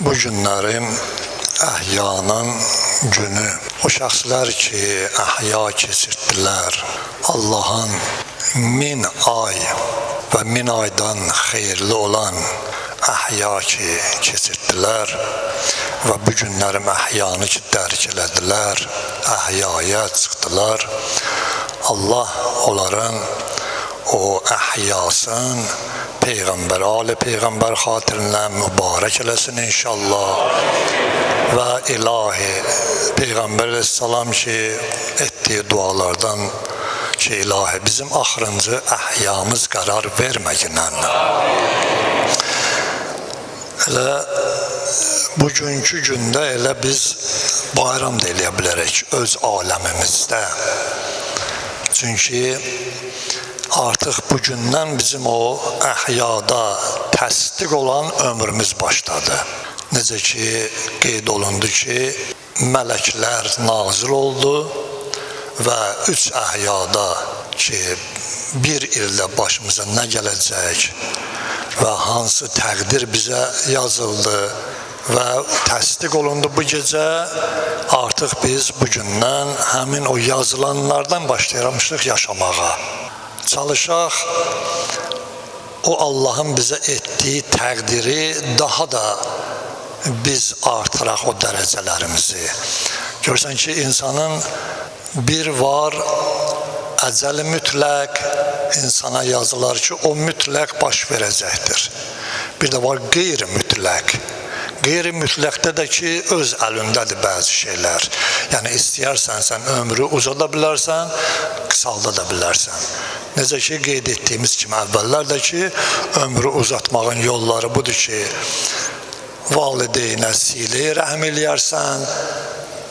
Bu günlərin əhyanın günü. O şəxslər ki, əhya keçirtdilər, Allahın 1000 ay və 1000 aydan xeyirli olan əhya ki, keçirtdilər və bu günlərin əhyanı ki, dərk elədilər, əhyaya çıxdılar. Allah onların o əhyasın Peyğəmbər, ali Peyğəmbər xatirinə mübarək eləsin inşallah. Və ilahi Peyğəmbər əleyhissalam ki, etdiyi dualardan ki, ilahi bizim axırıncı əhyamız qərar verməginə. Elə bugünkü gündə elə biz bayram da eləyə bilərik öz aləmimizdə. Çünki artıq bugündən bizim o əhyada təsdiq olan ömrümüz başladı. Necə ki, qeyd olundu ki, mələklər nazil oldu və 3 əhyada ki, bir ildə başımıza nə gələcək və hansı təqdir bizə yazıldı və təsdiq olundu bu gecə, artıq biz bugündən həmin o yazılanlardan başlayırmışıq yaşamağa. Çalışaq o Allahın bizə etdiyi təqdiri daha da biz artıraq o dərəcələrimizi. Görsən ki, insanın bir var əcəli mütləq insana yazılar ki, o mütləq baş verəcəkdir. Bir də var qeyri-mütləq. Qeyri-mütləqdə də ki, öz əlindədir bəzi şeylər. Yəni, istəyərsən sən ömrü uzada bilərsən, qısalda da bilərsən. Necə ki, qeyd etdiyimiz kimi əvvəllər də ki, ömrü uzatmağın yolları budur ki, valideynə silə-i rəhm eləyərsən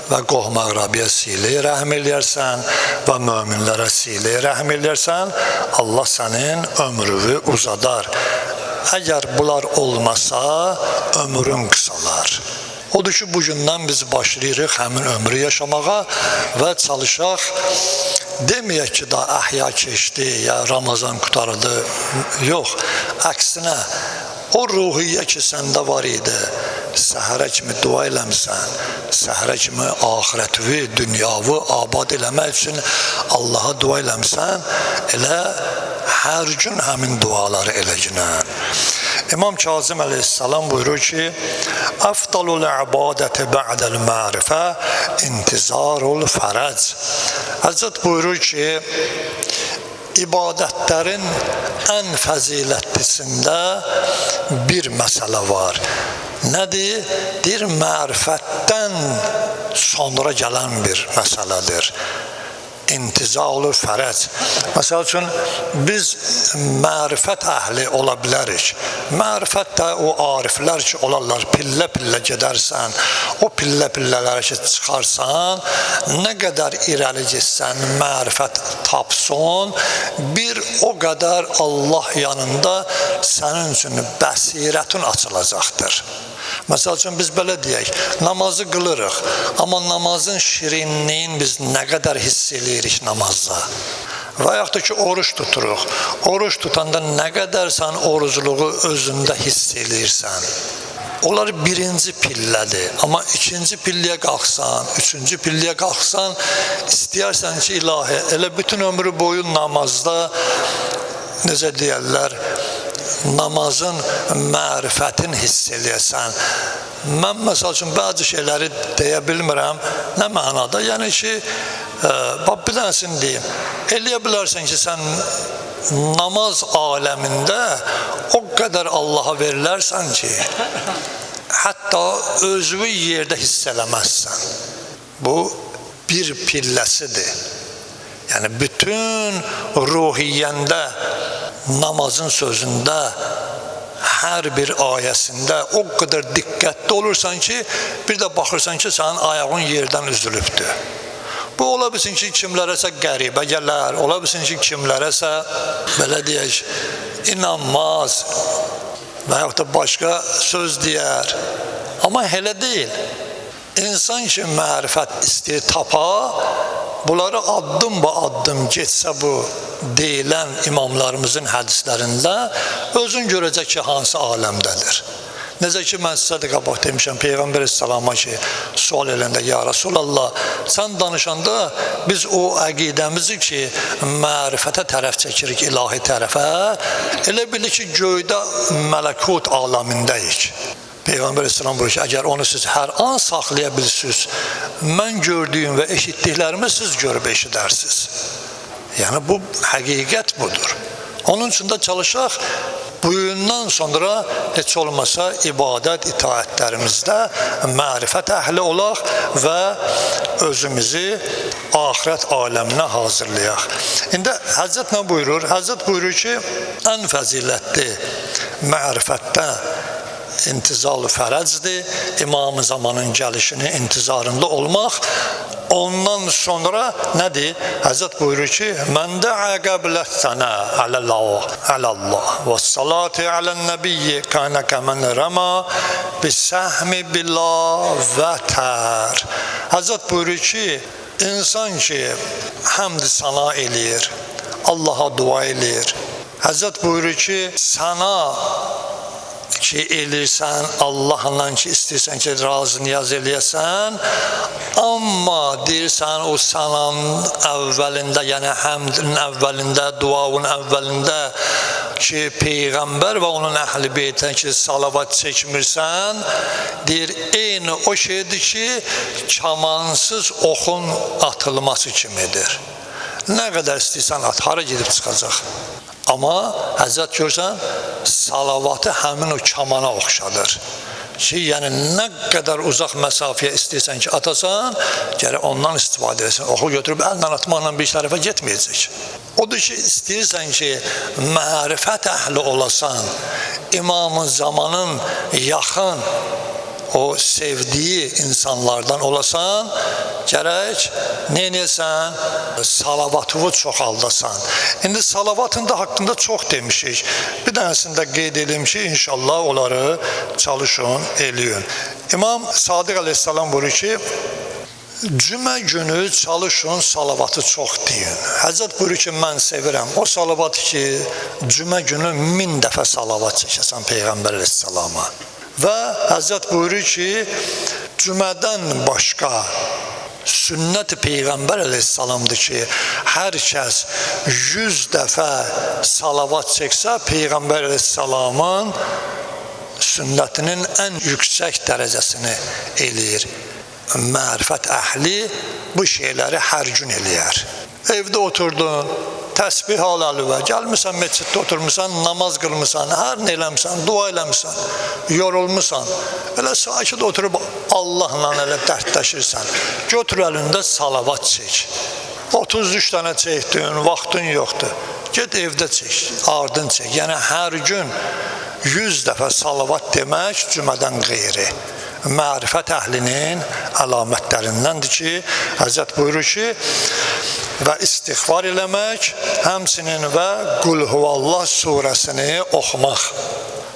və qohum-əqrabiyə silə-i rəhm eləyərsən və möminlərə silə-i rəhm eləyərsən, Allah sənin ömrünü uzadar. Əgər bunlar olmasa, ömrün qısalar. Odur ki, bugündən biz başlayırıq həmin ömrü yaşamağa və çalışaq, deməyək ki, da əhya keçdi, ya Ramazan qurtardı. Yox, əksinə, o ruhiyyə ki, səndə var idi, səhərə kimi dua eləmsən, səhərə kimi axirəti, dünyavı abad eləmək üçün Allaha dua eləmsən, elə hər gün həmin duaları eləginə. İmam Kazım əleyhissalam buyurur ki, Əfdalul ibadəti bə'dəl mərifə intizarul fərəc. Həzrət buyurur ki, ibadətlərin ən fəzilətlisində bir məsələ var. Nədir? Deyir, mərifətdən sonra gələn bir məsələdir. İntizalü fərəc. Məsəl üçün, biz mərifət əhli ola bilərik. Mərifət də o ariflər ki, olarlar, pillə-pillə gedərsən, o pillə-pillələrə ki, çıxarsan, nə qədər irəli getsən, mərifət tapsun, bir o qədər Allah yanında sənin üçün bəsirətin açılacaqdır. Məsəl üçün, biz belə deyək, namazı qılırıq, amma namazın şirinliyin biz nə qədər hiss eləyirik namazda. Və yaxud da ki, oruç tuturuq. Oruç tutanda nə qədər sən orucluğu özündə hiss eləyirsən. Onlar birinci pillədir, amma ikinci pilləyə qalxsan, üçüncü pilləyə qalxsan, istəyərsən ki, ilahi, elə bütün ömrü boyu namazda, necə deyərlər, namazın mərifətin hiss eləyəsən. Mən məsəl üçün bəzi şeyləri deyə bilmirəm. Nə mənada? Yəni ki, bax bir dənəsini deyim. Eləyə bilərsən ki, sən namaz aləmində o qədər Allaha verilərsən ki, hətta özünü yerdə hiss eləməzsən. Bu bir pilləsidir. Yəni bütün ruhiyyəndə, namazın sözündə, hər bir ayəsində o qədər diqqətli olursan ki, bir də baxırsan ki, sənin ayağın yerdən üzülübdür. Bu ola bilsin ki, kimlərəsə qəribə gələr, ola bilsin ki, kimlərəsə belə deyək, inanmaz və yaxud da başqa söz deyər. Amma elə deyil. İnsan ki, mərifət istəyir, tapa, bunları addım ba addım getsə bu deyilən imamlarımızın hədislərində özün görəcək ki, hansı aləmdədir. Necə ki, mən sizə də qabaq demişəm, Peyğəmbər əleyhissalama ki, sual eləndə, ya Rasulallah, sən danışanda biz o əqidəmizi ki, mərifətə tərəf çəkirik, ilahi tərəfə, elə bilir ki, göydə mələkut aləmindəyik. Peyğəmbər əleyhissalam buyurur ki, əgər onu siz hər an saxlaya bilsiniz, mən gördüyüm və eşitdiklərimi siz görüb eşidərsiniz. Yəni, bu həqiqət budur. Onun üçün də çalışaq, bugündən sonra heç olmasa ibadət, itaətlərimizdə mərifət əhli olaq və özümüzü axirət aləminə hazırlayaq. İndi Həzrət nə buyurur? Həzrət buyurur ki, ən fəzilətli mərifətdə intizal-ı fərəcdir, İmam-ı zamanın gəlişini intizarında olmaq. Ondan sonra nədir? Həzrət buyurur ki, mən də'a qəblə sənə alallah və salati alə'n-nəbiyyi kana kəmən rəma bisəhmi bila vətər. Həzrət buyurur ki, insan ki, həmd sana eləyir, Allaha dua eləyir. Həzrət buyurur ki, sana ki elirsən, Allahla ki istəyirsən ki, razı niyaz eləyəsən, amma deyirsən o sananın əvvəlində, yəni həmdin əvvəlində, duanın əvvəlində ki, Peyğəmbər və onun əhl-i beytən ki, salavat çəkmirsən, deyir, eyni o şeydir ki, kamansız oxun atılması kimidir. Nə qədər istəyirsən at, hara gedib çıxacaq? Amma Həzrət görsən, salavatı həmin o kamana oxşadır. Ki, yəni nə qədər uzaq məsafəyə istəyirsən ki, atasan, gərək ondan istifadə etsin. Oxu götürüb əllə atmaqla bir tərəfə getməyəcək. Odur ki, istəyirsən ki, mərifət əhli olasan, İmam-ı zamanın yaxın, o sevdiyi insanlardan olasan, gərək neynəyəsən? Salavatını çoxaldasan. İndi salavatın da haqqında çox demişik. Bir dənəsini də qeyd edim ki, inşallah onları çalışın, eləyin. İmam Sadiq əleyhissalam buyurur ki, cümə günü çalışın, salavatı çox deyin. Həzrət buyurur ki, mən sevirəm. O salavatı ki, cümə günü 1000 dəfə salavat çəkəsən Peyğəmbər əleyhissalama. Və Həzrət buyurur ki, cümədən başqa sünnət Peyğəmbər əleyhissalamdır ki, hər kəs 100 dəfə salavat çəksə, Peyğəmbər əleyhissalamın sünnətinin ən yüksək dərəcəsini eləyir. Mərifət əhli bu şeyləri hər gün eləyər. Evdə oturdun, təsbih al əlinə, gəlmirsən məsciddə oturmuşsan, namaz qılmısan, hər nə eləmisən, dua eləmisən, yorulmusan, elə sakit oturub Allahla elə dərdləşirsən. Götür əlində salavat çək. 33 dənə çəkdin, vaxtın yoxdur. Get evdə çək, ardın çək. Yəni hər gün 100 dəfə salavat demək cümədən qeyri. Mərifət əhlinin əlamətlərindəndir ki, Həzrət buyurur ki, və istiğfar eləmək, həmçinin və Qul huvallah surəsini oxumaq.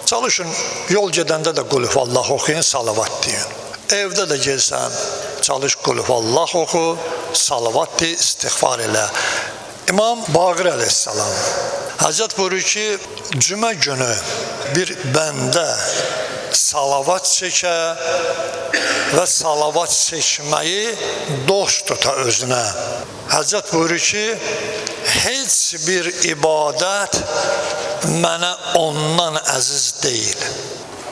Çalışın, yol gedəndə də Qul huvallah oxuyun, salavat deyin. Evdə də gelsən, çalış Qul huvallah oxu, salavat de, istiğfar elə. İmam Baqir əleyhissalam Həzrət buyurur ki, cümə günü bir bəndə salavat çəkə və salavat çəkməyi dost tuta özünə. Həzrət buyurur ki, heç bir ibadət mənə ondan əziz deyil.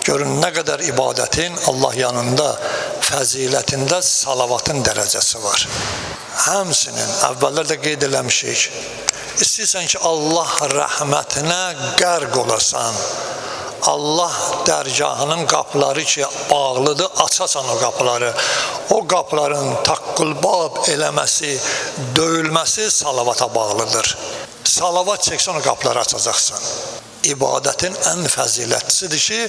Görün, nə qədər ibadətin Allah yanında, fəzilətində salavatın dərəcəsi var. Həmçinin, əvvəllər də qeyd eləmişik, istəyirsən ki, Allah rəhmətinə qərq olasan, Allah dərgahının qapıları ki, bağlıdır, açasan o qapıları. O qapıların taqqılbab eləməsi, döyülməsi salavata bağlıdır. Salavat çəksən o qapıları açacaqsan. İbadətin ən fəzilətlisidir ki,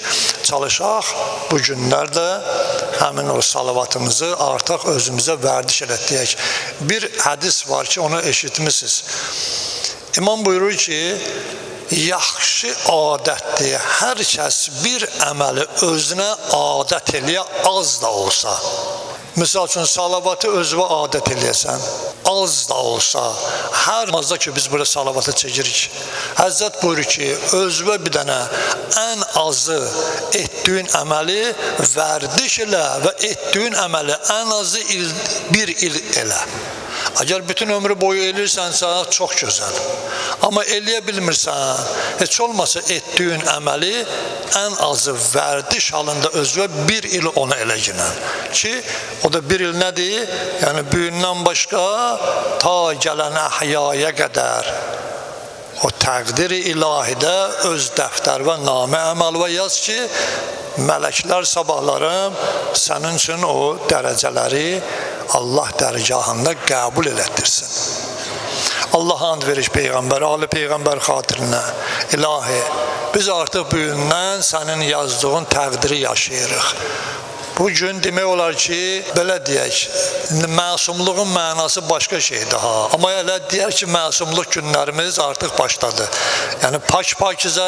çalışaq bu günlərdə həmin o salavatımızı artıq özümüzə vərdiş elətdiyək. Bir hədis var ki, onu eşitmişsiniz. İmam buyurur ki, yaxşı adətdir. Hər kəs bir əməli özünə adət eləyə, az da olsa. Misal üçün, salavatı özünə adət eləyəsən, az da olsa, hər namazda ki, biz burada salavatı çəkirik. Həzrət buyurur ki, özünə bir dənə ən azı etdiyin əməli vərdiş elə və etdiyin əməli ən azı bir il elə. Əgər bütün ömrü boyu eləyirsənsə, çox gözəl. Amma eləyə bilmirsən, heç olmasa etdiyin əməli ən azı vərdiş halında özünə bir il ona eləginən. Ki, o da bir il nədir? Yəni, büyündən başqa ta gələn əhyaya qədər o təqdir-i ilahidə öz dəftər və namə əməl və yaz ki, mələklər sabahlarım sənin üçün o dərəcələri Allah dərgahında qəbul elətdirsin. Allah and veriş Peyğəmbər, ali Peyğəmbər xatirinə. İlahi, biz artıq bugündən sənin yazdığın təqdiri yaşayırıq. Bu gün demək olar ki, belə deyək, məsumluğun mənası başqa şeydir ha. Amma elə deyək ki, məsumluq günlərimiz artıq başladı. Yəni pak-pakizə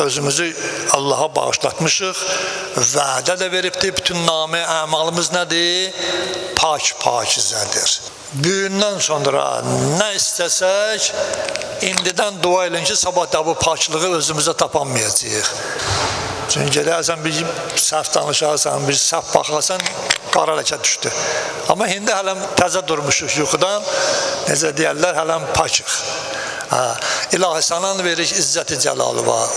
özümüzü Allaha bağışlatmışıq, vədə də veribdir, bütün namə əmalımız nədir? Pak-pakizədir. Büyündən sonra nə istəsək, indidən dua eləyin ki, sabah da bu paklığı özümüzə tapanmayacağıq. Çünki gedərsən, bir səhv danışarsan, bir səhv baxarsan, qara ləkə düşdü. Amma indi hələm təzə durmuşuq yuxudan, necə deyərlər, hələm pakıq. İlahi, sana veririk izzəti cəlalı var.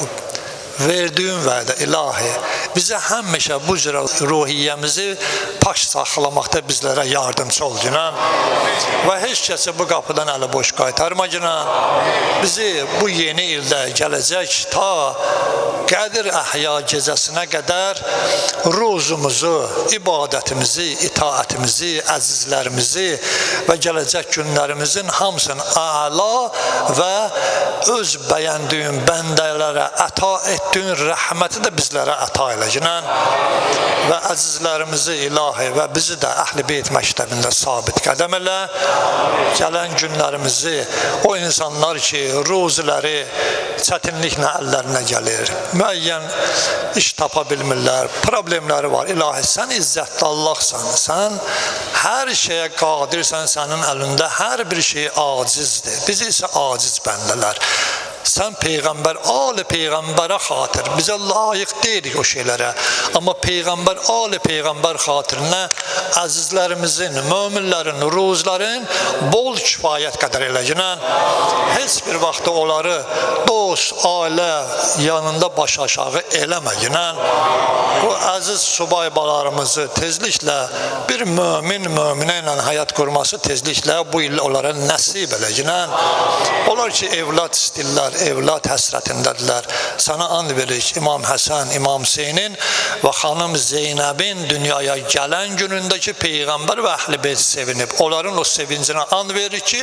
Verdiyin vədə, ilahi, bizə həmişə bu cürə ruhiyyəmizi pak saxlamaqda bizlərə yardımcı ol günən. Və heç kəsi bu qapıdan əli boş qaytarma günən. Bizi bu yeni ildə gələcək ta Qədir Əhya gecəsinə qədər ruzumuzu, ibadətimizi, itaətimizi, əzizlərimizi və gələcək günlərimizin hamısını əla və öz bəyəndiyin bəndələrə əta etdiyin rəhməti də bizlərə əta eləginən və əzizlərimizi ilahi və bizi də Əhl-i Beyt məktəbində sabit qədəm elə. Gələn günlərimizi o insanlar ki, ruziləri çətinliklə əllərinə gəlir, müəyyən iş tapa bilmirlər, problemləri var. İlahi, sən izzətli Allahsan, sən hər şeyə qadirsən, sənin əlində hər bir şey acizdir. Biz isə aciz bəndələr. Sən Peyğəmbər, ali Peyğəmbərə xatir, bizə layiq deyilik o şeylərə. Amma Peyğəmbər, ali Peyğəmbər xatirinə əzizlərimizin, möminlərin, ruzların bol kifayət qədər eləginən, heç bir vaxtda onları dost, ailə yanında baş aşağı eləməginən, bu əziz subay balarımızı tezliklə bir mömin möminə ilə həyat qurması tezliklə bu il onlara nəsib eləginən. Onlar ki, evlad istəyirlər, evlad həsrətindədirlər. Sana and veririk İmam Həsən, İmam Hüseynin və xanım Zeynəbin dünyaya gələn günündəki Peyğəmbər və Əhl-i Beyt sevinib. Onların o sevincinə and veririk ki,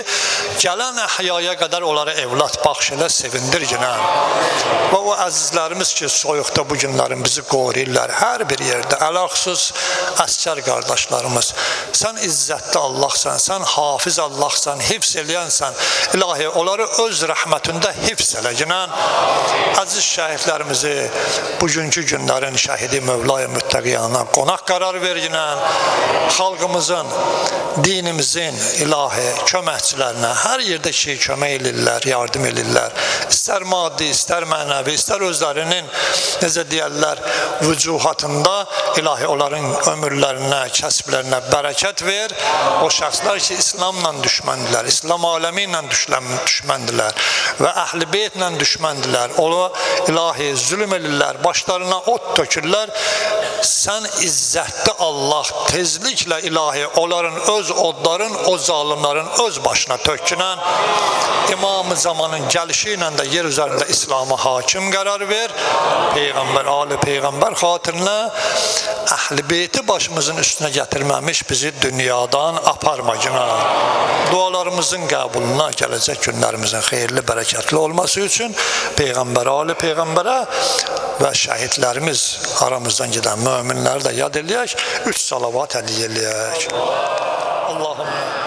gələn əhyaya qədər onlara evlad baxş elə, sevindir ginən. Və o əzizlərimiz ki, soyuqda bu günlərin bizi qoruyurlar hər bir yerdə, ələxüsus əsgər qardaşlarımız. Sən izzətli Allahsan, sən hafiz Allahsan, hifz eləyənsən. İlahi, onları öz rəhmətində hifz eləginən. Əziz şəhidlərimizi bugünkü günlərin şəhidi Mövlay Müttəqiyana qonaq qərar verginən. Xalqımızın, dinimizin ilahi köməkçilərinə hər yerdə ki, kömək elirlər, yardım elirlər. İstər maddi, istər mənəvi, istər özlərinin, necə deyərlər, vücuhatında ilahi onların ömürlərinə, kəsblərinə bərəkət ver. O şəxslər ki, İslamla düşməndilər, İslam aləmi ilə düşməndilər və Əhl-i Beytlə düşməndilər. Onu ilahi zülm elirlər, başlarına ot tökürlər. Sən izzətli Allah tezliklə ilahi onların öz odların, o zalimların öz başına tökünən İmam-ı zamanın gəlişi ilə də yer üzərində İslam'a hakim qərar ver. Peyğəmbər, ali Peyğəmbər xatirinə Əhl-i Beyti başımızın üstünə gətirməmiş bizi dünyadan aparma günah. Dualarımızın qəbuluna, gələcək günlərimizin xeyirli, bərəkətli olması üçün Peyğəmbər, ali Peyğəmbərə və şəhidlərimiz aramızdan gedən möminləri də yad eləyək, 3 salavat hədiyyə eləyək. Allahümme